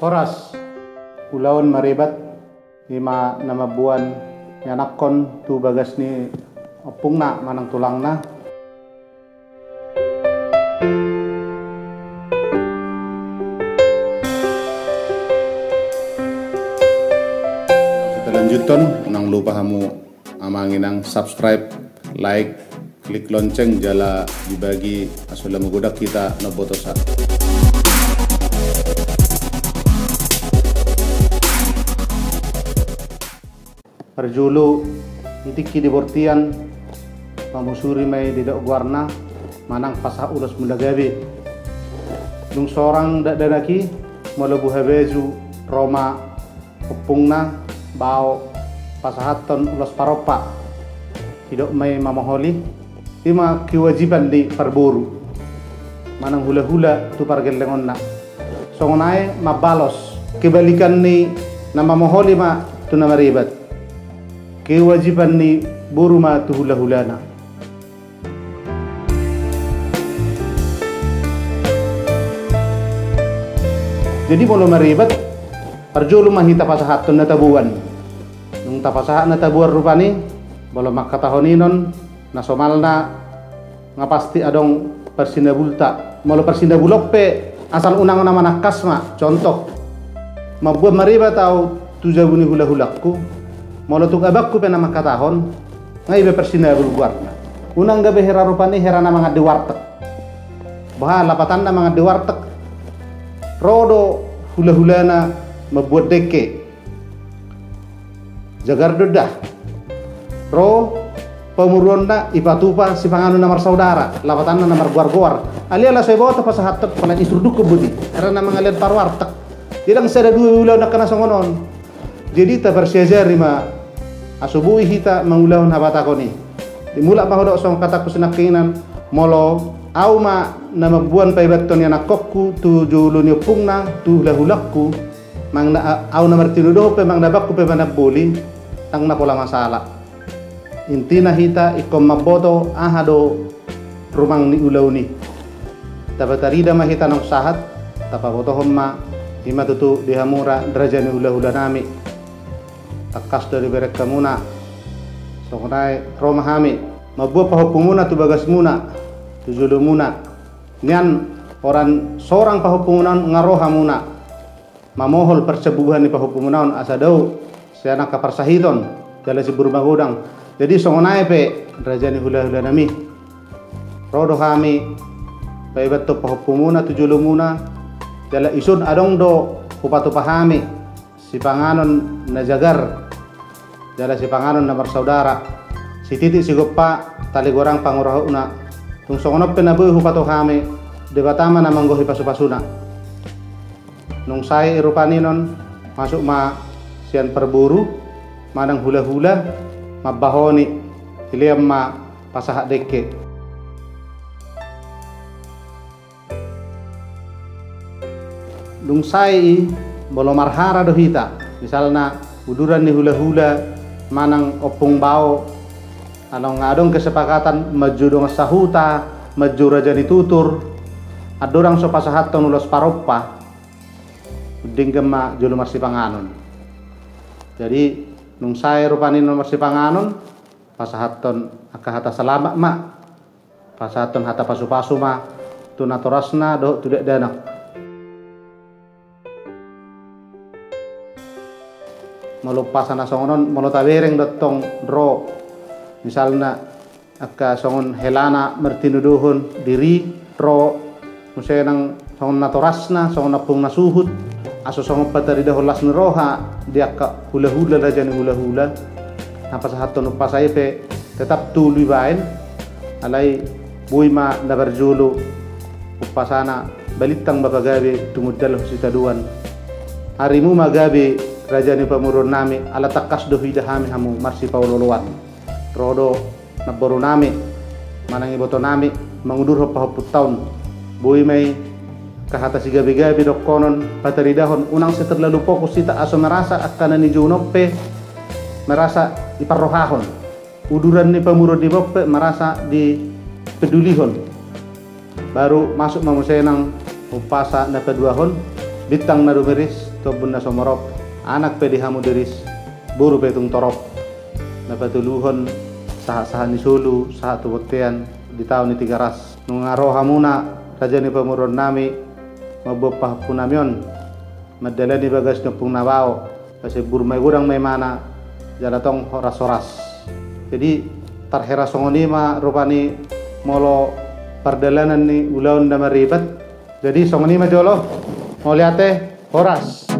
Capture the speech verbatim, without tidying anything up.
Horas, ulaon marebat, ima na mamboan ianakhon tu bagas ni ompungna manang tulangna. Kita lanjuthon, unang lupa hamu amang inang subscribe, like, klik lonceng jala dibagi asa lam godang hita na mambotosa. Parjolo, di tingki di bortian, mamusuri ma i didok goarna, manang pasahat ulos mula gabe. Dung sorang dakdanak i, molo buha baju, ro ma ompungna, bao, pasahathon ulos parompa. Didok ma i mamoholi, ima kewajiban ni parboru manang hulahula tu pargellengonna. Songon i mambalos, kebalikan ni na mamoholi ma tu na marebat. Kewajiban ni boru ma tu hulahulana. Jadi molo marebat, parjolo ma hita pasahathon na taboan. Dung tapasahat na taboan rupani, molo mangkatahon inon, na somalna nga pasti adong parsinabulta. Molo parsinabul on pe asal unang na manangkas ma, contoh, mamboan marebat au tu jabu ni hulahulangku, molo tung abangku pe na mangkatahon, nga iba parsinabul goarna. Unang gabe hera rupani hera na mangan di warteg. Boha lapatanna mangan di warteg? Ro do hulahulana mamboan dengke. Jagar do da. Ro pamoruonna ipatupa sipanganon na marsaudara, lapatanna na margoargoar. Alai ala so iboto pasahathon, pala isurdukhon boti. Hera na mangalean parwarteg. Ndang sada dua ulaon angka na songon on. Jadi taparsiajari ma, asa boi hita mangulahon habatahon i. Dimulak ma hudok songon hatangku sinangkaningan, molo au ma na mamboan paebathon ianakhonku tu jolo ni ompungna, tu hulahulangku, manang na, au na martinodohon pe manang na abangku pe manamboli, ndang na pola masalah. Intina hita ingkon mamboto aha do rumang ni ulaon i. Tapatarida ma hita naung sahat, tapabotohon ma, ima tutu di hamu ra raja ni hulahulanami. Tangkas do dibereng hamuna. Songon i ro ma hami mamboan pahompumuna tu bagasmuna, tu jolomuna. Nian holan sorang pahompumuna on nga ro hamuna. Mamohol parsabubuhan ni pahompumuna on asa dao sian angka parsahiton jala simbur magodang. Jadi songon i pe raja ni hulahulanami, ro do hami paebathon pahompumuna tu jolomuna, jala dison adong do hupatupa hami sipanganon na jagar jala sipanganon na marsaudara, sititi sigompa tali godang pangurahutna. Tung songon on pe na boi hupatupa hami, Debata ma na manggohi pasupasuna. Nung sae i rupani non, masuk ma sian parboru manang hulahula mambahoni, dilean ma pasahat dengke. Dung sae i, molo marhara do hita, misalna uduran ni hulahula manang ompung bao, ala nga adong kesepakatan manjou dongan sahuta, manjou raja ni tutur, andorang so pasahathon ulos parompa, denggan ma jolo marsipanganon. Jadi nung sae rupani non marsipanganon, pasahathon angka hata salamat ma. Pasahathon hata pasupasu ma tu natorasna dohot tu dakdanak. Molo umpasa na songon on, molo tabereng do tong ro, misalna angka songon helana martinodohon diri, ro muse nang songon natorasna, songon ompung na suhut, asa songon pataridahon las ni roha di angka hulahula, raja ni hulahula, na pasahathon umpasa i pe tetap tolu ibaen. Alai boi ma na parjolo umpasana, balintang ma pagabe tumundalhon sitadoan. Arimu ma gabe raja ni pamoruonnami, ala tangkas do huida hami hamu marsipaolooloan. Ro do namborunami manang ibotonami mangudurhon pahompunta on. Boi ma i angka hata sigabegabe dohonon, pataridahon, unang sai terlalu fokus hita asa merasa angka na nijouon pe merasa diparrohahon. Uduran ni pamoruon i pe merasa dipedulihon. Baru masuk ma muse nang umpasa na paduahon, bintang na rumiris, Tombun na sumorop, anak pe di hamu diris, boru pe tung torop. Na patoluhon, sahat-sahat ni solu, sahat tu bontean, di tao ni Tigaras. Nunga ro hamuna, raja ni pamoruon nami, mamboan pahompu nami on, mandalani bagas ni ompung na bao, pasembur ma i godang ma imana, jala tong horas-horas. Jadi, tarhira songon i ma rupani molo pardalanan ni ulaon na maribat. Jadi, songon i ma jolo, mauliate, horas.